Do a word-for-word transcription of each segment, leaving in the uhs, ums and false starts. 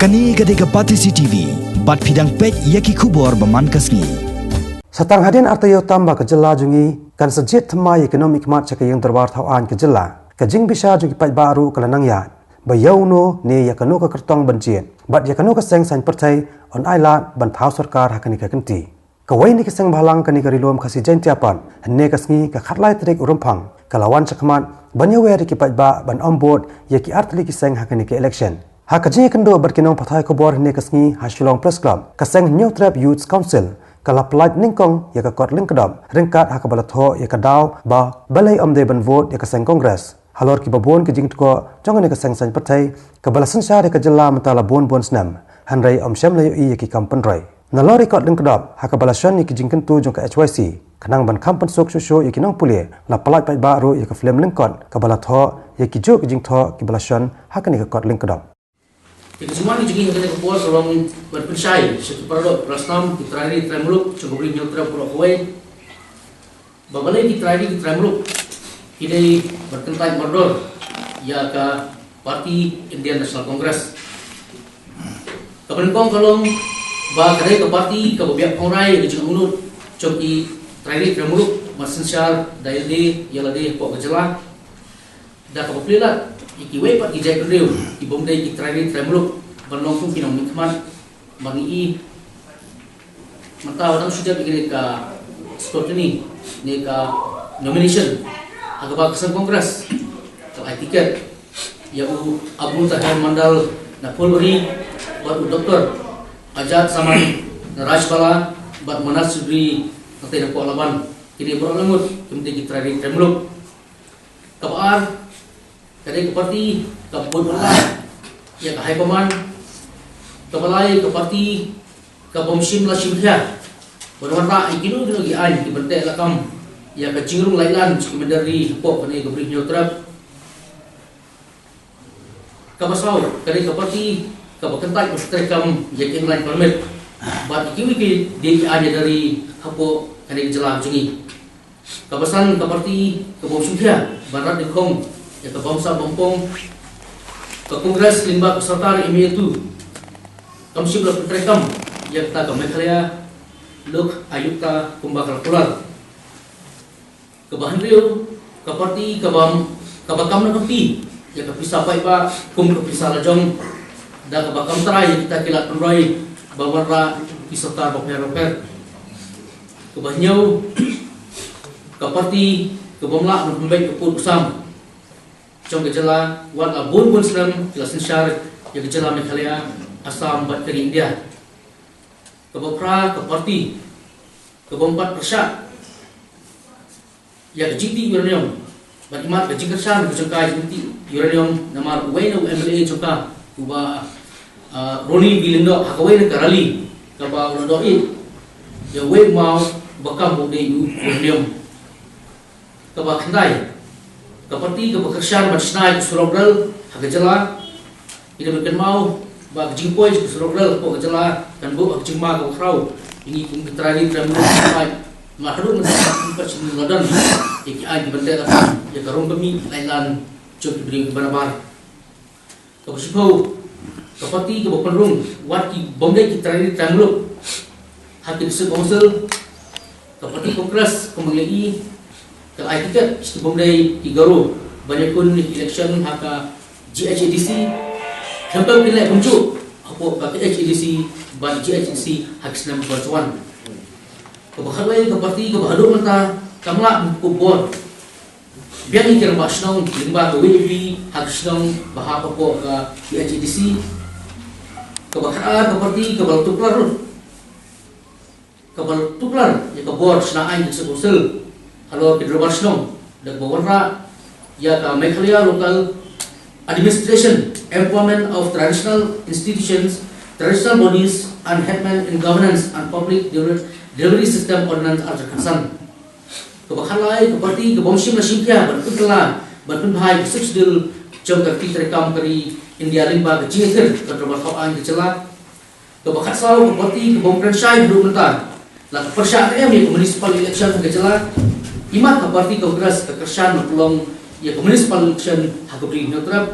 Kane ka dei ka Batesi T V, bad phi dang peit ïa ki khubor ba man ka sngi. Sa tang hadien ar taïew tam ba ka jylla jong ngi kan sa jied thymmai ïa ki nongmihkhmat sha ka ïing dorbar thaw aiñ ka jylla, ka jingbishar jong ki paidbah ruh ka la nang ïaid ba ïa uno ne ïa kano ka kyrtong ban jied bad ïa kano ka seng saiñ pyrthei yn ailad ban thaw sorkar ha kane ka kynti. Kawei na ki seng bhalang kane ka Ri Lum Khasi Jaiñtia Pant, hynne ka sngi ka khatlai tarik u Rymphang, ka la wan shakhmat ban ïawer ïa ki paidbah ban ym vote ïa ki artylli ki seng ha kane ka election. Ha ka jingïakynduh bad ki nongpathai khubor hynne ka sngi ha Shillong Press Club, ka seng Hynñiewtrep Youth Council ka la pyllait nyngkong ïa ka kot lyngkdop ryngkat ha kaba la thoh ïa ka daw ba balei ym dei ban vote ïa ka seng Congress. Halor kiba bun ki jingtkoh jong kane ka seng saiñ pyrthei, kaba la synshar ïa ka jylla mynta la bun bun snem, hynrei ym shym la ïohi ïa ki kam pynroi. Nalor ïa kot lyngkdop ha kaba la shon ïa ki jingkyntu jong ka H Y C, khnang ban kham pynsuk shuh shuh ïa ki nongpule, la pyllait paidbah ruh ïa ka film lyngkot kaba la thoh ïa ki juh ki jingthoh kiba la shon ha kane ka kot lyngkdop. Te ka jingwan ka jingim ha kane ka por ka long ban pynshai sha ki paradoh parasnam, ki trai ri trai muluk jong ka Ri Hynñiewtrep baroh kawei, ba balei ki trai ri ki trai muluk ki dei ban kyntait mardor ïa ka party Indian National Congress. Kaba nyngkong ka long ba ka dei ka party kaba biang pynrai ïa ka jingangnud jong ki trai ri trai muluk ban synshar da ïalade ïalade hapoh ka jylla. Da kaba plie lad ïa kiwei pat ki jaitbynriew kibym dei ki trai ri trai muluk ban long kum ki nongmihkhmat, ba ngi i mynta ba dang shu jop ïa kane ka scrutiny ne ka nomination, ha kaba ka seng Congress ka la ai tiket ïa u Abu Taher Mandal na Phulbari bad u Doktor Ajad Zaman na Rajbala bad Manas Chaudhury na tei na Pok Laban. Kine baroh la ngut kim dei ki trai ri trai muluk. Kaba ar, ka dei ka party kaba bun ban lait ïa ka high command. Kaba lai, ka party kabym shym la shim khia ban wanrah ïa kino kino ki aiñ kiban teh lakam ïa ka jingrung laitlan jong ki mynder ri hapoh kane ka Ri Hynñiewtrep. Kaba saw, ka dei ka party kaba kyntait ban treikam ïa ki inline permit bad ïa kiwei ki dei ki aiñ ïada ri hapoh kane ka jylla jong ngi. Kaba san, ka party kabym shim khia ban rat nyngkong ïa ka bamsap bampong ka Congress lyngba ka sorkar M A two. Kam shym la pyntreikam ïa kata ka Meghalaya Lok Ayukta kumba ka la kular. Kaba hynriew, ka party kaba, kaba kam nang kynti ïa ka pisa paidbah kum ka pisa la jong, da kaba kam trai ïa kita ki lad pynroi ba wanrah ki sorkar bapher bapher. Kaba hynñiew, ka party kabym lah ban pynbeit ka pud u sam jong ka jylla, wat la bun bun snem ki la synshar ïa ka jylla Meghalaya, Assam bad ka ri India. Kaba phra, ka party kabym pat pyrshah ïa ka jingtih uranium bad imat ka jingkyrshan ka jong ka jingtih uranium, namar uwei na u M L A jong ka, uba, ah, Ronnie V Lyngdoh, ha kawei na ka rally kaba u la doh ïa uwei u maw ba kam ba u dei u uranium. Kaba khyndai, ka party kaba kyrshan ban shna ïa ka surok rel ha ka jylla. Ngi dei ban kynmaw ba ka jingpoi ka surok rel hapoh ka jylla kan buh ha ka jingma kaba khraw ïa ngi kum ki trai ri trai muluk. Nga haduh mynta ngam pat shym la don ïa ki aiñ kiban teh lakam ïa ka rung kmie laitlan jong ki briew kiba nabar. Kaba shiphew, ka party kaba pynrung wat kibym dei ki trai ri trai muluk ha ki district council. Ka party Congress kumba ngi la i, ka la ai tiket sha kibym dei ki Garo ban ïakun ïa ki election ha ka G H A D C. Khlem pep kin leh kumjuh hapoh ka K H A D C bad G H A D C ha ki snem kiban sa wan. Kaba khatwei, ka party kaba haduh mynta kam lah ban kup bor biang ïa ki rangbah shnong lyngba ka V P P ha ki shnong ba hap hapoh ka K H A D C. Kaba khatar, ka party kaba la tuklar ruh, kaba la tuklar ïa ka bor shna aiñ ka district council halor ki dorbar shnong, da kaba wanrah ïa ka Meghalaya Local Administration, Empowerment of Traditional Institutions, Traditional Bodies and Headmen in Governance and Public Deliver-, Delivery System Ordinance arhajar khatsan. Kaba khatlai, ka party kabym shym la shim khia ban pynkylla ban pynbha ïa ka Sixth Schedule jong ka riti treikam ka ri India lyngba ka jingïakhun ka dorbar thaw aiñ ka jylla. Kaba khatsaw, ka party kabym kren shai haduh mynta la ka pyrshah ne em ïa ka municipal election ha ka jylla. Imat ka party Congress ka kyrshan ban pynlong ïa ka municipal election ha ka Ri Hynñiewtrep.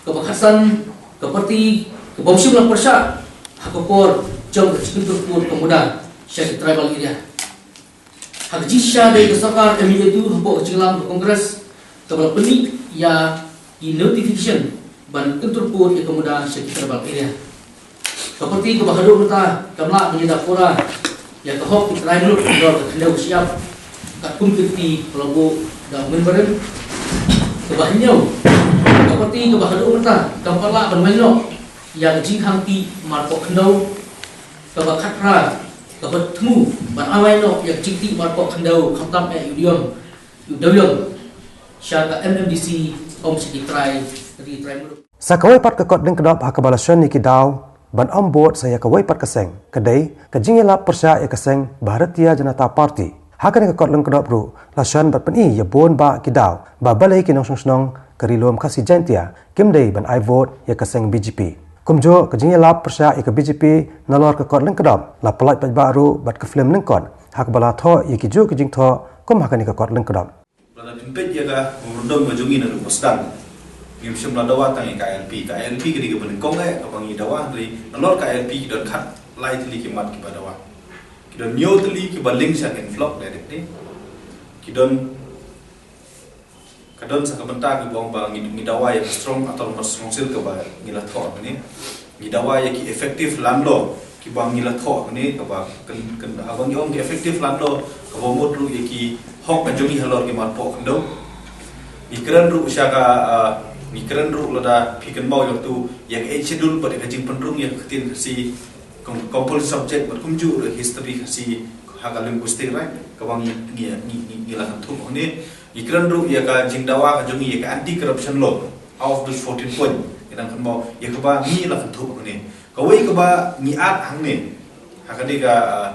Kaba khatsan, ka party Kaba ym shym la pyrshah ha ka por jong ka jingkyntur pud ka MUDA sha ki tribal area. Ha ka jingshisha dei ka sorkar M U A two hapoh ka jingïalam ka Congress kaba la pyni ïa ki notification ban kyntur pud ïa ka MUDA sha ki tribal area. Ka parti kaba haduh mynta kam lah ban ïada pura ïa ka hok ki trai muluk halor ka khyndew ka shyiap katkum ki riti ba la buh da u Myntri. Kaba hynñiew, ka parti kaba haduh mynta kam pat lah ban weng noh ïa ka jingkhang tih marpoh khyndew. Kaba khatphra, kaba thmu ban ai wai noh ïa ka jingtih marpoh khyndew khamtam eh ïa u dewïong, ïa u dewïong sha ka M M D C, ym sha ki trai, ki trai muluk. Sa kawei pat ka kot lyngkdop ha kaba la shon ïa ki daw ban ym bud sa ïa kawei pat ka seng, ka dei ka jingïalap pyrshah ïa ka seng Bharatiya Janata Party. Ha kane ka kot lyngkdop ruh la shon bad pyni ïa bun bah ki daw ba balei ki nongshong shnong ka Ri Lum Khasi Jaiñtia kim dei ban ai vote ïa ka seng B J P. Kumjuh ka jingïalap pyrshah ïa ka B J P nalor ka kot lyngkdop la pynlait paidbah ruh bad ka film lyngkot ha kaba la thoh ïa ki juh ki jingthoh kum ha kane ka kot lyngkdop. Lada phin peit ïa ka memorandum ka jong ngi naduh ba sdang, ngim shym la dawa tang ïa ka I L P. Ka I L P ka dei kaba nyngkong eh kaba ngi dawa, hynrei nalor ka I L P ki don khatlai tylli ki mat kiba dawa. Ki don hynñiew tylli kiba link sha ka influx directly. Ki don, ka don sa ka bynta kiba ong ba ngi, ngi dawa ïa ka strong autonomous council kaba ngi la thoh hangne. Ngi dawa ïa ki effective land law kiba ngi la thoh hangne, kaba kyn, kyn, haba ngi ong ki effective land law, kaba mut ruh ïa ki hok ka jong ngi halor ki marpoh khyndew. Ngi kren ruh sha ka, ah, ngi kren ruh, lada phi kynmaw ïa uto, ïa ka Eighth Schedule bad ïa ka jingpynrung ïa ka ktien Khasi kum, composite subject bad kumjuh ruh history Khasi ha ka linguistic right, kaba ngi, ngi, ngi, ngi, ngi la kynthup hangne. Ngi kren ruh ïa ka jingdawa ka jong ngi ïa ka anti corruption law. Out of those fourteen point, ngi dang kynmaw ïa kaba ngi la kynthup hangne. Kawei kaba ngi add hangne ha kane ka, uh,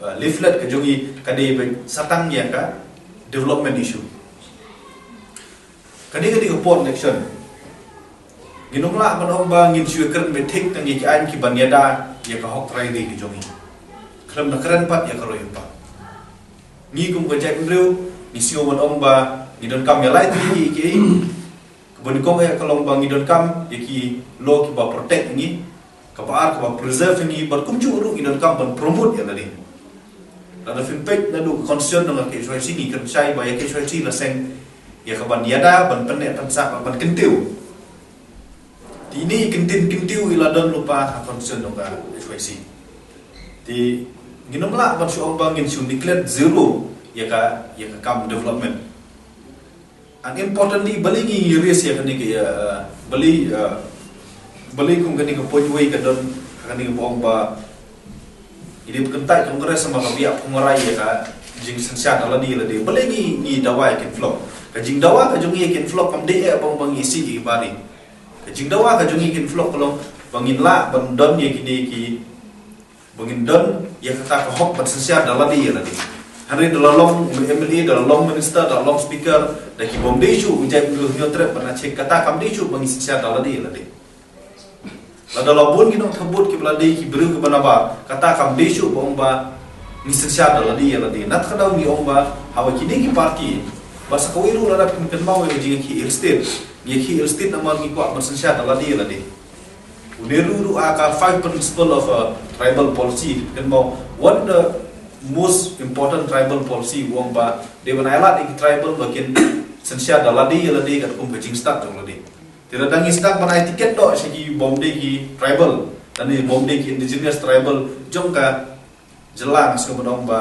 uh, leaflet ka jong ngi ka dei ba satang ïa ka development issue. Kane ka dei ka por election. Ngin ym lah ban ong ba ngin shu kren beit thik tang ïa ki aiñ kiban ïada ïa ka hok trai ri ka jong ngi, khlem da kren pat ïa ka roi ka par. Ngi kum ka jaitbynriew ngi sngew ban ong ba ngi donkam ïa lai tylli ki, ki, kaba nyngkong eh ka long ba ngi donkam ïa ki law kiba protect ïa ngi, kaba ar kaba preserve ïa ngi, bad kumjuh ruh ngi donkam ban promote ïa lade. Lada phin peit naduh ka constitution jong ka K H Y C, ngi kren shai ba ïa ka K H Y C la seng ïa kaban ïada, ban pynneh pynsah, ban kyntiew. Te ine i kyntien kyntiew i la don lypa ha constitution jong ka K H Y C. Te ngin ym lah ban shu ong ba ngin shu declare zero ïa ka, ïa ka kam development. And importantly, balei ngi raise ïa kane ka, ïa, uh, balei, uh, balei kum kane ka point wei ka don ha kane kaba ong ba ngi dei ban kyntait Congress namar ka biang pynwarai ïa ka jingsynshar da lade ïa lade. Balei ngi, ngi dawa ïa ka influx? Ka jingdawa ka jong ngi ïa ka influx kam dei eh ba ong ba ngi isih ïa ki bari. Ka jingdawa ka jong ngi ïa ka influx ka long ba ngin lah ban don ïa kine ki, ba ngin don ïa kata ka hok ban synshar da lade ïa lade. Hynrei da la long M L A, da la long minister, da la long speaker, da ki bym dei shuh, u jaitbynriew hynñiewtrep bad na check, kata kam dei shuh ba ngi synshar da lade ïa lade. Lada la bun ki nongthoh vote kiba la dei ki briew kiba nabar, kata kam dei shuh ba ong ba ngi synshar da lade ïa lade. Nat ka daw ngi ong ba haba kine ki party, ba sa kawei ruh lada phin kynmaw ïa ka jingïakhih Hill State, ngi ïakhih Hill State namar ngi kwah ban synshar da lade ïa lade. Une ruh ruh ha ka five principle of a tribal policy, kynmaw, one of the most important tribal policy u ong ba dei ban ailad ïa ki tribal ba kin synshar da lade ïa lade katkum ka jingstad jong lade. Te lada ngi sdang ban ai ticket noh sha ki bym dei ki tribal, lane bym dei ki indigenous tribal jong ka jylla, ngi sngew ban ong ba,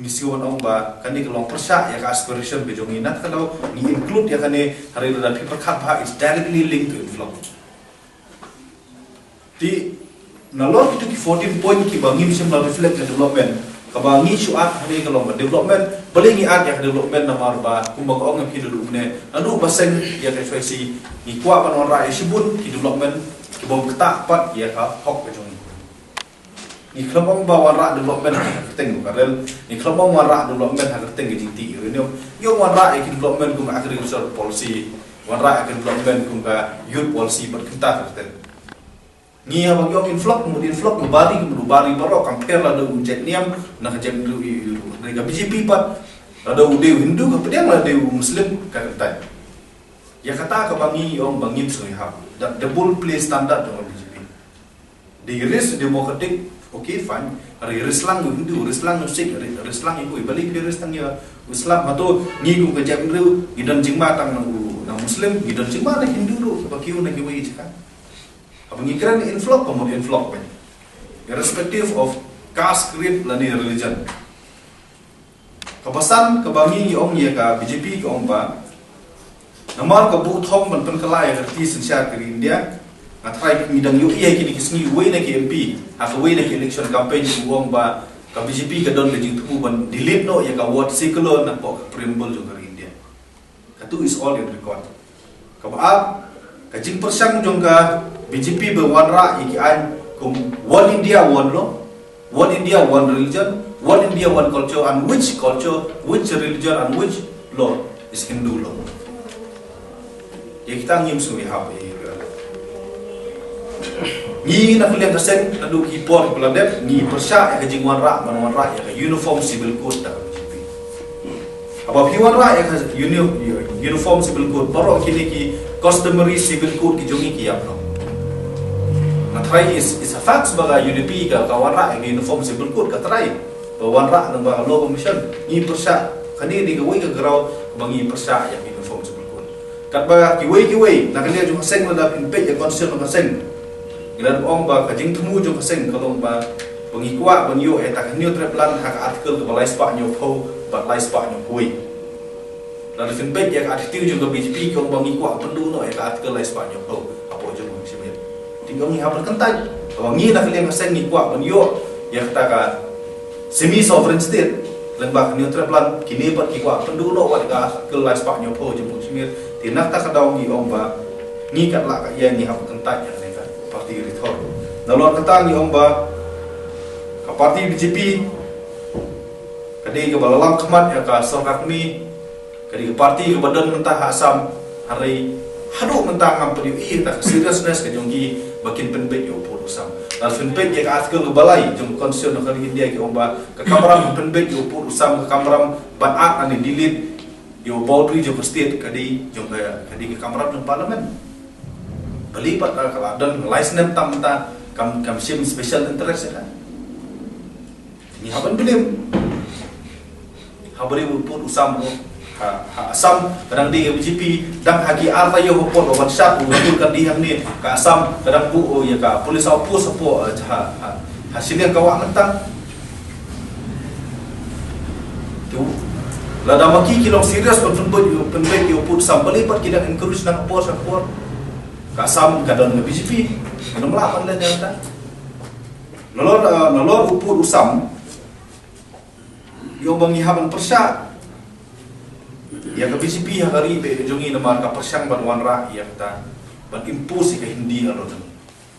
ngi sngew ban ong ba kane ka long pyrshah ïa ka aspiration ka jong ngi. Nat ka daw ngi include ïa kane, hynrei lada phi pyrkhat bha, it's directly linked to influx. Te nalor kito ki fourteen point kiba ngim shym la reflect ka development, kaba ngi shu add hangne ka long ba development. Balei ngi add ïa ka development? Namar ba kumba nga ong ïa phi naduh mynne, naduh ba seng ïa ka H Y C ngi kwah ban wanrah ïa shibun ki development kiba ym ktah pat ïa ka hok ka jong ngi. Ngi khlem ong ba wanrah development ha ka kyrteng ka rel, ngi khlem ong wanrah development ha ka kyrteng ka jingtih uranium, ngi ong wanrah ïa ki development kum ka agriculture policy, wanrah ïa ki development kum ka youth policy bad kumta ter ter. Ngi haba ngi ong influx, mut influx ka bari, ka mut u bari baroh, kam pher lada u jait niam na ka jait u, u, u, ka B J P pat, lada u dei u Hindu ka pdiang, lada u dei u Muslim ka kyntait. Ïa kata kaba ngi ong ba ngim sngewhap. That double play standard jong ka B J P. Dei race democratic, okay, fine. Hynrei race lang ïa u Hindu, race lang ïa u Sikh, race lang ïa u, balei phi race tang ïa u Islam? Hato ngi kum ka jaitbynriew ngi don jingma tang na u, na Muslim, ngi don jingma na Hindu ruh, ba kiew na kiwei ki jaka. Haba ngi kren influx, ka mut influx, ben, irrespective of caste, creed lane religion. Kaba san kaba ngi ong ïa ka B J P ka ong ba, namar ka buh thong ban pynkylla ïa ka riti synshar ka ri India. Nga tharai ngi dang ïohi ïa kine ki sngi, uwei na ki M P ha kawei na ki election campaign u ong ba ka B J P ka don ka jingthmu ban delete noh ïa ka word secular napoh ka preamble jong ka ri India. Katu is all in record. Kaba ar, ka jingpyrshang jong ka B J P ba wanrah ïa ki aiñ kum One India, One Law, One India, One Religion, One India, One Culture, and which culture, which religion, and which law is Hindu law? Ïa kita ngim sngewbha ïa ka. Ngi na ka liang ka seng, naduh ki por ki ba la dep, ngi pyrshah ïa ka jingwanrah, ban wanrah ïa ka Uniform Civil Code da ka B J P. Haba phi wanrah ïa ka uni-, Uniform Civil Code, baroh kine ki customary civil code ki jong ngi ki ïap noh. Nga tharai is, is a fact ba ka U D P ka, ka wanrah ïa ka Uniform Civil Code, ka tharai ba wanrah lyngba ka Law Commission. Ngi pyrshah, kane dei kawei ka graw ba ngi pyrshah ïa ka Uniform Civil Code. Katba kiwei kiwei na ka liang jong ka seng, lada phin peit ïa ka constitution jong ka seng, ngi la ong ba ka jingthmu jong ka seng ka long ba, ba ngi kwah ban ïoh ïa kata ka hynñiew trep lan ha ka article kaba lai spah hynñiew phew bad lai spah hynñiew phew wei. Lada phin peit ïa ka attitude jong ka B J P, ki ong ba ngi kwah pynduh noh ïa ka article lai spah hynñiew phew hapoh Jammu Kashmir. Te ngi ong ngi hap ban kyntait. Haba ngi na ka liang ka seng ngi kwah ban ïoh ïa kata ka semi sovereign state lyngba ka hynñiew trep lan, kine pat ki kwah pynduh noh wat ïa ka article lai spah hynñiew phew Jammu Kashmir. Te na kata ka daw ngi ong ba ngi katba ïa ngi hap kyntait ïa kane ka party Ri Thor. Nalor kata ngi ong ba ka party B J P ka dei kaba la lam khmat ïa ka sorkar kmie, ka dei ka party kaba don mynta ha Assam, hynrei haduh mynta ngam pat ïohi ïa ka seriousness ka jong ki ba kin pynbeit ïa u pud u sam. Lada phin peit ïa ka article kaba lai jong ka constitution ka ri India, ki ong ba ka kamram ban pynbeit ïa u pud u sam, ka kamram ban add lane delete ïa u boundary jong ka state, ka dei jong ka, ka dei ka kamram jong parliament. Balei pat ka la don lai snem tam mynta kam, kam shim special interest ïa ka. Ngi hap ban blame. Haba ri u pud u sam ruh ha, ha Assam ka dang dei ka B J P, dang ha ki ar taïew hapoh ba wan shad u pud kan dei hangne, ka Assam ka dang buh ïa ka police outpost hapoh, eh, ha, ha, ha shiliang ka wah mynta. Te lada ma ki ki long serious ban pynbeit, pynbeit ïa u pud u sam, balei pat ki dang encourage na ka por sha ka por? Ka Assam ka don ka B J P, ngim lah ban leh ïa kata. Nalor, eh, nalor u pud u sam, ïa u ba ngi hap ban pyrshah ïa ka B J P ha ka ri bad ka jong ngi namar ka pyrshang ban wanrah ïa kata, ban impose ïa ka Hindi halor jong ngi.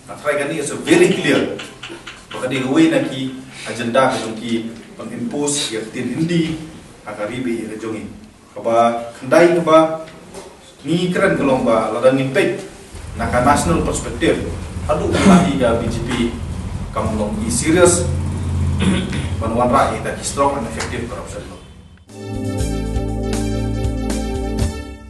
Nga tharai kane is a very clear ba ka dei kawei na ki agenda ka jong ki ban impose ïa ka ktien Hindi ha ka ri bad ka jong ngi. Kaba khyndai kaba ngi kren ka long ba lada ngin peit na ka national perspective, haduh mynta hi ka B J P kam long i serious ban wanrah ïa kita ki strong and effective corruption law.